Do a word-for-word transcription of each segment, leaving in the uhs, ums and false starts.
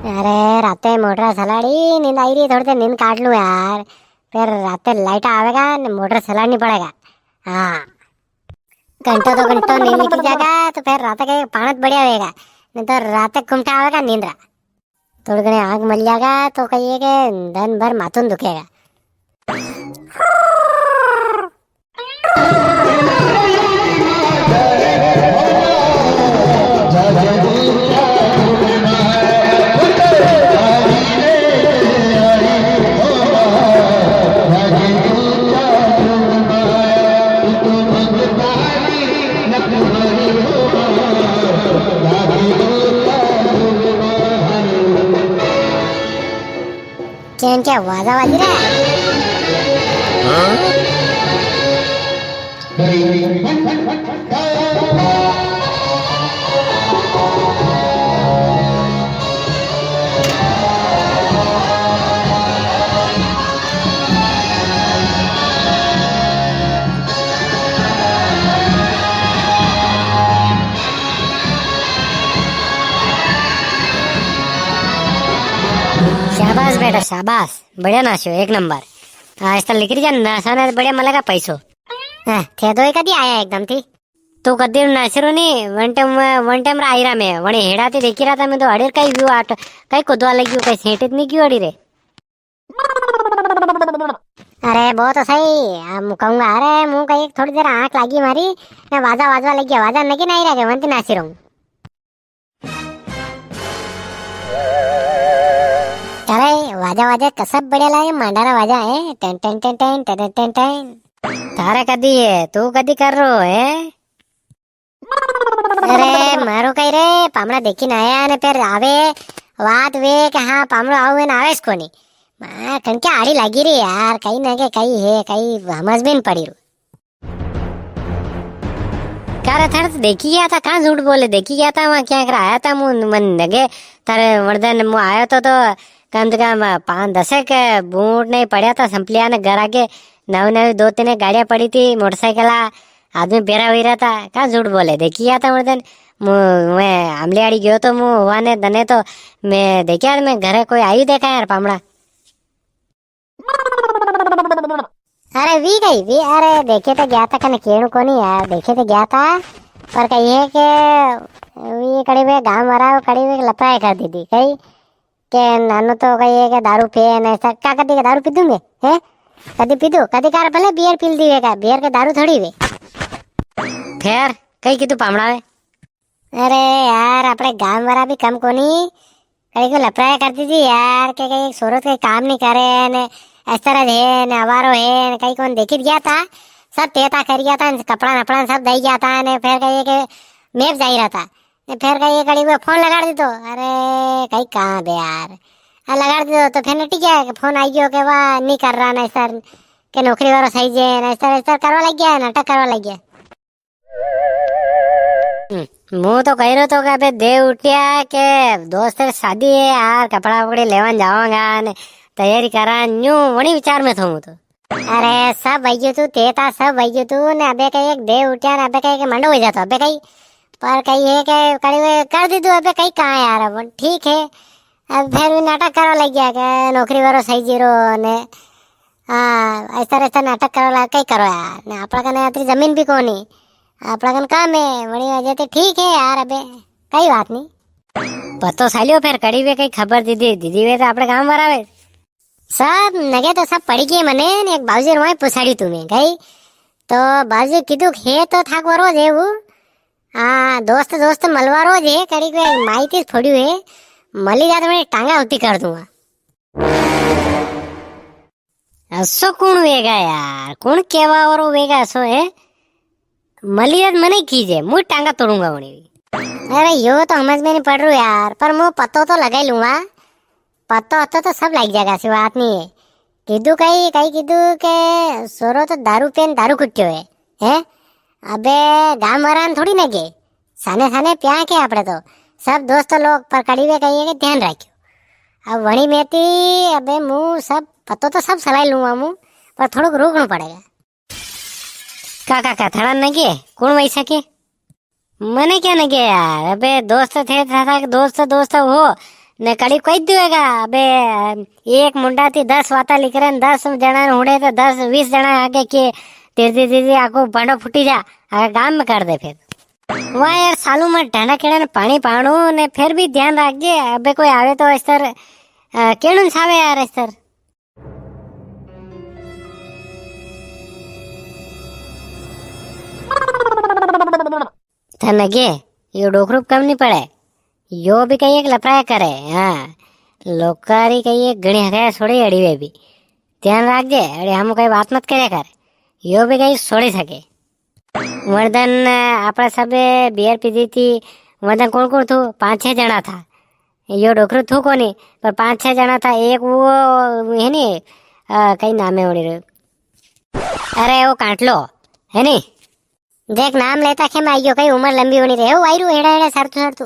अरे, राते मोटर सलाड़ी, नींद आई री, थोड़ी देर नींद काट लूं यार। फिर राते लाइट आवेगा ने मोटर सलाड़नी पड़ेगा। हाँ, घंटो दो घंटो नींद निकल जाएगा तो फिर रात के पाणत बढ़िया होएगा, नहीं तो रात के कुमटा आवेगा नींद रा। थोड़ी घणी आंख मल जाएगा तो कहिए के दिन भर माथुन दुखेगा। केन क्या वाजा वाजी रे? शाबाश बेटा, शाबाश। बढ़िया नाश्यो, एक नंबर। आज तो लिकरी जा नासा ने बढ़िया मलेगा पैसो। हाँ, थे दो ही कदी आया एकदम थी। तू कदी नासरो नी, वन टाइम, वन टाइम रा आईरा में, वने हेड़ा थी देखी रहा था मैं तो अड़ीर कई व्यू आट, कई कुदवा लगी, कई सेंटित नी क्यों अड़ी रे। अरे, वो तो सही, अब कहूंगा, अरे, मुंह कई थोड़ी देर आंख लागी मारी, ने वाजा वाजवा लग गया, वाजा नगे नहीं रह गए, वंती नासी रहूं। अरे, वाजा, वाजा, कसब बढ़िया लागे, मांडारा वाजा है, टन, टन, टन, टन, टन, टन, टन। थारा कदी है, तू कदी कर रो है? अरे, मारो कई रे, पामणा देखी ना आया ने फिर आवे, वात वे के हाँ, पामणो आवे ने आवे कोनी। मां, कण क्या आड़ी लागी रे यार, कई ना के कई है, कई समझ में नी पड़ी रू। का रे थाने तो देखी गया था, कहाँ झूठ बोले, देखी गया था, वहाँ क्या कर आया था, मु-, मन लगे, थारे वर्दन मु आयो तो, तो कम से कम पाँच दस एक बूट नहीं पड़ा था, संपलिया ने घर आगे नवी नवी दो तीन गाड़ियाँ पड़ी थी, मोटरसाइकिल, आदमी बेरा हुई रहा था, कहाँ झूठ बोले, देखी गया था वर्दन, मु-, मैं अमलियाड़ी गयो तो मु, हुआ ने दने तो मैं देखा, मैं घरे कोई आयु देखा यार पामड़ा। अरे वी गई, वी, अरे देखे तो गया था, कने केणु कोनी यार, देखे तो गया था, पर कही है के वी कड़ी वे गांव वाला, कड़ी वे लपराए कर दी थी, कही के नानो तो कही है के दारू पिए ने ऐसा, क्या कदी के दारू पीधू मैं, हैं? कदी पीधू, कदी कार भले बियर पी दी वे का, बियर के दारू थोड़ी वे। फिर कई कीधु पामणा वे? अरे यार, आपणे गांव वाला भी कम कोनी, कई को लपराया करती थी यार, के कई सूरत कई काम नी करे ने, अस्तर है ने, आवारो है ने, कई कोन देखी गया था, सब तेता कर गया था, कपड़ा नपड़ा सब दई गया था ने, फिर कई के मैं भी जाई रहा था, ने फिर कई कड़ी वो फोन लगा दी तो, अरे कई काम है यार, आ लगा दी तो, तो फिर नटी गया, फोन आई गयो के वा नी कर रहा ना सर, के नौकरी वाला सही जे ना सर, सर करवा लग गया, नाटक करवा लग गया। हम्म, मु तो कह रहा तो के अबे दे उठिया के दोस्त री शादी है यार, कपड़ा वपड़े लेवन जावांगा ने तैयारी करा, न्यू वणी विचार में था मु तो। अरे सब वई गयो तू, ते ता सब वई गयो तू ने अबे कई एक दे उठिया ने अबे कई एक मंडो हो जातो अबे कई, पर कई है के कड़ी वे कर दी तू अबे कई कहाँ यार, अब ठीक है। अब फिर भी नाटक करवा लग गया के नौकरी वारो सही जीरो ने हाँ, ऐसा ऐसा नाटक करो ला, कई करो यार। ने आपड़ा कने अतरी जमीन भी कोनी। आपड़ा कने काम है, वणी वजह ते ठीक है यार, अबे कई बात नी। पतो सालियो फिर कड़ी वे कई खबर दीदी, दीदी वे तो आपड़े गांव वाला वे। सब नगे तो सब पड़ी गई मने, ने एक बाबूजी ने वहीं पुछाड़ी तू मैं गई। तो बाबूजी कीधु हे तो थाक वरो जे वो। हाँ, दोस्त दोस्त मलवारो जे, कड़ी को एक माहिती फोड़ियो है। मली जात में टांगा उल्टी कर दूंगा। असो कुण वेगा यार? कुण केवा वारो वेगा असो है? मलियत मने कीजे, मु टांगा तोड़ूंगा उणी भी। अरे यो तो समझ में नी पड़ रू यार, पर मु पतो तो लगाई लूंगा। पतो हतो तो सब लागी जागा, सी बात नी है। कीधु कई, कई कीधु के सोरो तो दारू पेन दारू कुट्यो है, हैं? अबे गाम वाला ने थोड़ी नगे, साने साने प्या के आपड़े तो सब दोस्त लोग पर कड़ी वे कही है के ध्यान राख्यो। अब वणी में ती अबे मु सब पतो तो सब सलाई लूंगा मु, पर थोड़ोक रोकणो पड़ेगा। का का का थारा नगे कुण वैसा के? मने क्या नगे यार, अबे दोस्त थे था, था दोस्त दोस्त हो, ने कड़ी कई दुएगा। अबे, एक मुंडा थी दस वाता लिख रहे, दस जणा ने हुड़े तो दस, बीस जणा आगे के, धीरे धीरे धीरे आको भांडो फूटी जा, आगे गाम में कर दे फिर। वाह यार, सालू में ढांडा केड़ा ने पाणी पाणो ने फिर भी ध्यान राखजे, अबे कोई आवे तो अस्तर, अ, केणु न सावे यार अस्तर। थने के, यो डोकरो कम नी पड़े, यो भी कई एक लफड़ा करे, हाँ, लोकारी कई एक घणी हगाया सोड़े अड़ी वे भी। ध्यान राखजे, अरे हम कई बात मत करे कर, यो भी कई सोड़ी सके। वण दन आपड़ा सब बियर पीधी थी, वण दन कौन कौन थू? पांच छह जणा था। यो डोकरो थू कोनी, पर पांच छह जणा था। एक वो है नी, अ, कई नाम है उड़ी रे? अरे वो कांटलो, है नी? देख नाम लेता खेम आई गयो, कई उम्र लंबी होनी रे, ओ वायरू हेड़ा हेड़ा सरतू सरतू।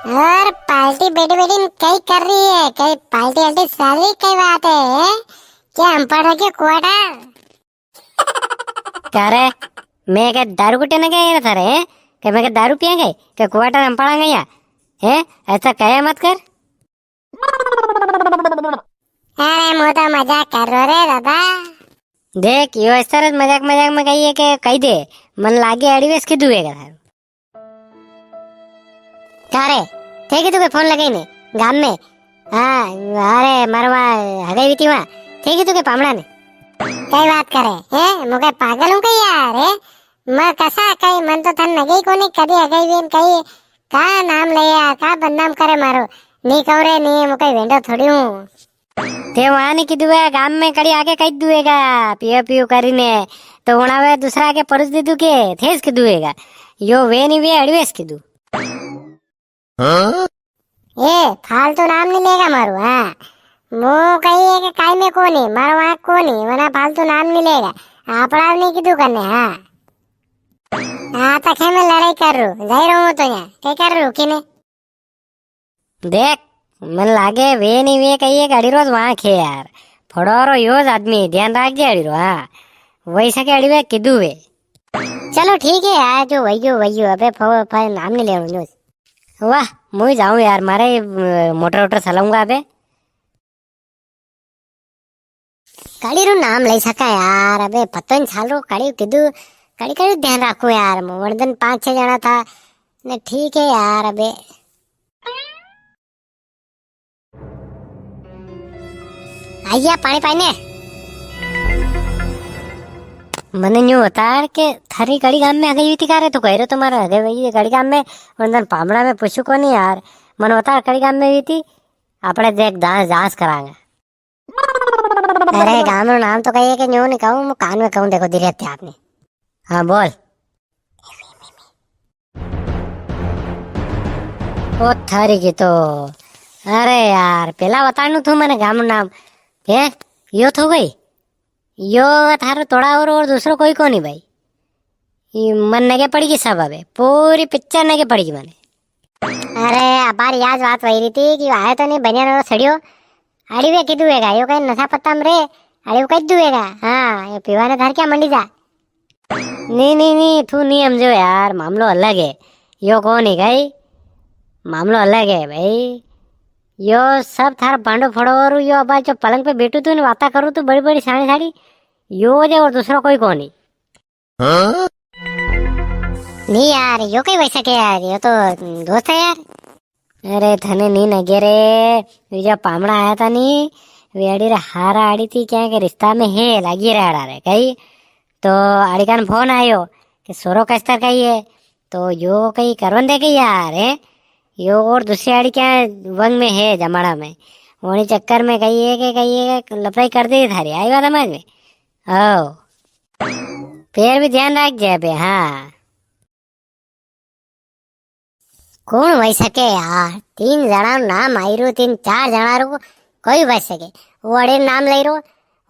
और पार्टी बैठी बैठी न कई कर रही है, कई पार्टी आल्टी चल रही, कई बात है, हैं? क्या हम पढ़ रखे क्वार्टर? क्या रे, मैं क्या दारू कुटे ना गया था रे, हैं? क्या मैं क्या दारू पिया गए, क्या क्वार्टर हम पड़ा गया, हैं? ऐसा कहे मत कर। अरे, मु तो मजाक कर रो रे दादा। देख, यो इस तरह मजाक मजाक में कही है कि कही दे, मन लागे अड़ी वेस कीधु वेगा थारू। का रे, थे कीधु के फोन लगाई ने, गाम में? हाँ, अरे, मारो वहाँ हगाई हुई थी वहाँ, थे कीधु के पामणा ने? कई बात करे, हैं? मु कई पागल हूँ कई यार, हैं? मैं कसा कई, मन तो थन नगे ही कोनी, कदी हगाई वेन कई, का नाम ले यार, का बदनाम करे मारो? नी कहू रे, नी, मु कई वेंडो थोड़ी हूँ। ते वहां नी कीधु है, गाम में कड़ी आके कही दुएगा, पियो पियो करी ने, तो उणावे दूसरा आके परोस दीधु के, थेस कीधु वेगा। यो वे नी वे, अड़वेस कीधु। हाँ? ए, फालतू नाम नी लेगा मारू, हाँ। मु कही है कि काई में कोनी, मारो आँख कोनी, वना फालतू नाम नी लेगा। आपड़ा नी कीधु करने, हाँ। हाँ, तो खे मैं लड़ाई कर रू, जाई रहूँ तो यहाँ, क्या कर रू, किने? देख, मन लागे वे नी वे कही एक अड़ी रोज वहां खे यार। फड़ोरो योज आदमी, ध्यान राख जे अड़ी रो, हाँ। वैसा के अड़ी वे कीधु वे। चलो ठीक है यार, जो वही हो, वही हो। अबे फो-, फो-, नाम नी ले जो। वाह, मुई जाऊं यार, मारे, अ, मोटर वोटर चलाऊंगा अबे। कड़ी रू नाम ले सका यार, अबे पतो नी चाल रो, कड़ी कीधु, कड़ी कड़ी ध्यान राखू यार, मु वण दन पांच छह जणा था, ने ठीक है यार, अबे। आइया पाणी पाई ने। मने न्यू बता के थारी कड़ी गाम में हगाई हुई थी, का रे तू कह रहे तुम्हारा हगाई हुई कड़ी गाम में, वण दन पामणा में पूछू कोनी यार, मने बता कड़ी गाम में हुई थी, आपणे देख जांच, जांच करांगा। अरे, गाम रो नाम तो कही है कि न्यू नी कहूँ, मु कान में कहूँ, देखो, धीरे हत्या आपने। हाँ, बोल। ओ थारी की तो, अरे यार, पेला बताणू थू मने गाम रो नाम। ए, यो थो गई? यो थारो तोड़ा और, और दूसरो कोई कोनी भाई। ये मन नगे पड़गी सब, अबे पूरी पिक्चर नगे पड़गी मने। अरे, अबार याज बात वही रही थी कि आयो तो नी, बनिया रो सड़ियो। अड़ी वे कीधु वेगा, यो कई नशा पत्ता में रे, अड़ी वो कई दुएगा। हाँ, ये पीवा ने थार क्या मंडी जा। नी, नी, नी, तू नी समझो यार, मामलो अलग है। यो कोनी गई, मामलो अलग है भाई। यो सब थार भांडो फड़ो और यो अबार जो पलंग पे बैठू तू ने वाता करू तू बड़ी बड़ी साणी साणी, यो जे और दूसरो कोई कोनी। हाँ? नी यार, यो कई वैसा के यार, यो तो दोस्त है यार। अरे थने नी नगे रे, वे जो पामणा आया था नी, वे अड़ी रे हारा आड़ी थी क्या के रिश्ता में है, लागी रे आड़ा रे, कई? तो आड़ी कान फोन आयो कि सोरो कस्तर कई है, तो यो कई करवन दे के यार, है? यो और दूसरी आड़ी क्या वंग में है जमाड़ा में, वणी चक्कर में कई है कि कई है कि लफड़ाई कर दे थारी, आई बात समझ में? ओ। फेर भी ध्यान राख जे बे, हाँ। कौन वही सके यार? तीन जणा रो नाम आई रो, तीन चार जणा रो कोई वही सके। वो अड़े नाम लई रो,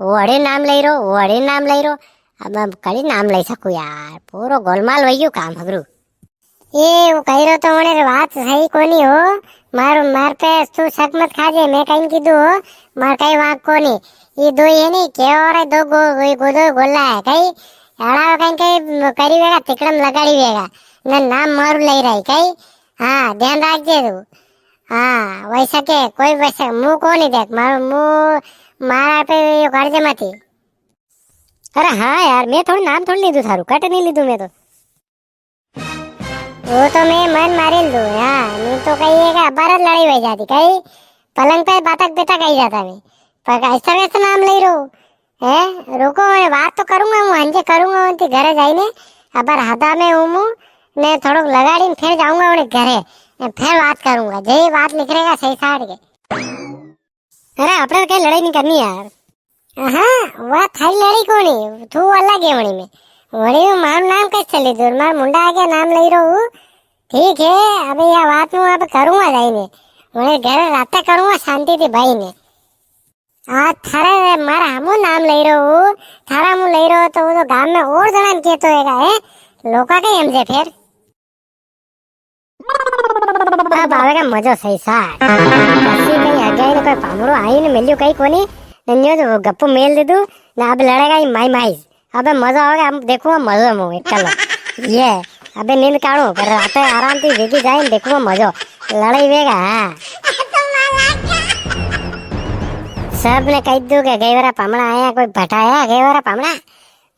वो अड़े नाम लई रो, वो अड़े नाम लई रो। अब, अब कड़ी नाम लई सकू यार, पूरो गोलमाल वही गयो काम हगरू। ए, वो कही रो तो उन्हें बात सही कोनी हो। मार, मार पे तू शक मत खाजे, मैं कहीं कीधु हो, मार कहीं वांक कोनी। ये दो ये नी, के और है, दो गो-, गो-, गो-, दो गोला है, कहीं अड़ा कहीं, कहीं करी वेगा, तिकड़म लगाड़ी वेगा, न नाम मारू लई रही, कहीं हाँ, ध्यान राखजे तू। हाँ, वैसा के, कोई वैसा, मूं कोनी देख, मारो मूं, मारा पे यो कर दे मती। अरे हाँ यार, मैं थोड़ी नाम थोड़ी लीधु थारू, कटे नी लीधु मैं तो। वो तो मैं मन मारी लीधु, हाँ, नी तो कई है के अबार लड़ाई हो जाती, कई पलंग पे बातक बेटा कही जाता मैं, पर ऐसा वैसा नाम लई रो, हैं? रुको, मैं बात तो करूंगा, हूँ हांजे करूंगा, उनके घरे जाइने, अबार हादा में हूँ मूं, ने थोड़ोक लगाड़ी ने फिर जाऊंगा उनके घरे, ने फिर बात करूंगा, जे बात निकलेगा सही साइड के। अरे, आपणे कई लड़ाई नी करनी यार। हाँ, वा थारी लड़ाई कोनी, तू अलग है वणी में। वणी में मारो नाम कैसे चले दूर, मार मुंडा आगे नाम लई रो हूँ। ठीक है, अबे या बात मूं अब करूंगा जाइने। वणी घरे राते करूंगा शांति थी भाई ने। आ थारे मारा हमू नाम लई रो हूँ, थारा मूं लई रो तो वो तो गांव में और जणा ने केतो होएगा, है? लोका के हमजे फिर। अब आवेगा मजो सही सा। कसी कई हगाई ने कोई पामणो आई ने मिल्यो कई कोनी, ने न्यो जो गप्पू मेल दीधु, ने अब लड़ेगा ही माई माई। अबे मजो आवेगा, हम देखूंगा मजो मूं एकलो। ये, अबे नींद काढ़ू, पर राते आराम थी वेगी जाए ने देखूंगा मजो। लड़ाई वेगा, हाँ। सब ने कही दू के गई वारा पामणा आया, कोई भटाया गई वारा पामणा।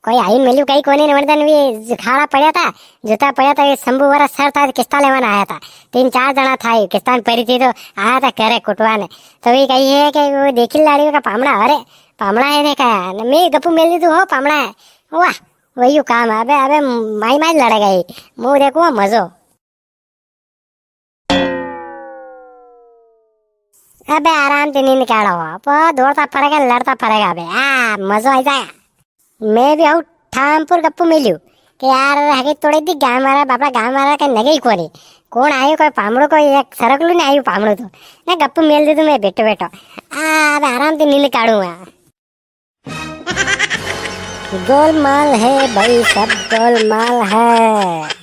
कोई आई मिल्यो कई कोनी ने वण दन भी खाड़ा पड़्या था, जूता पड़्या था, ये शंभू वारा सर था, किस्ता लेवाने आया था। तीन चार जणा था, ये किस्ता पड़ी थी तो आया था घरे कुटवा ने। तो वी कही है कि वो देखी लाड़ी का पामणा, अरे पामणा है ने कहा, ने मैं गप्पू मेल दीधु हो पामणा है। वाह, वही काम है। अबे, अबे माई माई लड़ेगा ही, मूं देखूंगा मजो। अबे आराम से नींद काढ़ो, अब दौड़ता फरेगा, लड़ता फरेगा अबे। आ, मजो आई जाएगा। मैं भी आऊ ठामपुर गप्पू मेल्यो कि यार, हगे तोड़े दी गांव वारा, बापड़ा गांव वारा के नगे ही कोनी। कौन आयो कोई पामणो, कोई एक सरकलू नी आयो पामणो तो। ना गप्पू मेल दीधु मैं बैठो बैठो। आ, अब आराम से नींद काढ़ूंगा। गोलमाल है भाई, सब गोलमाल है।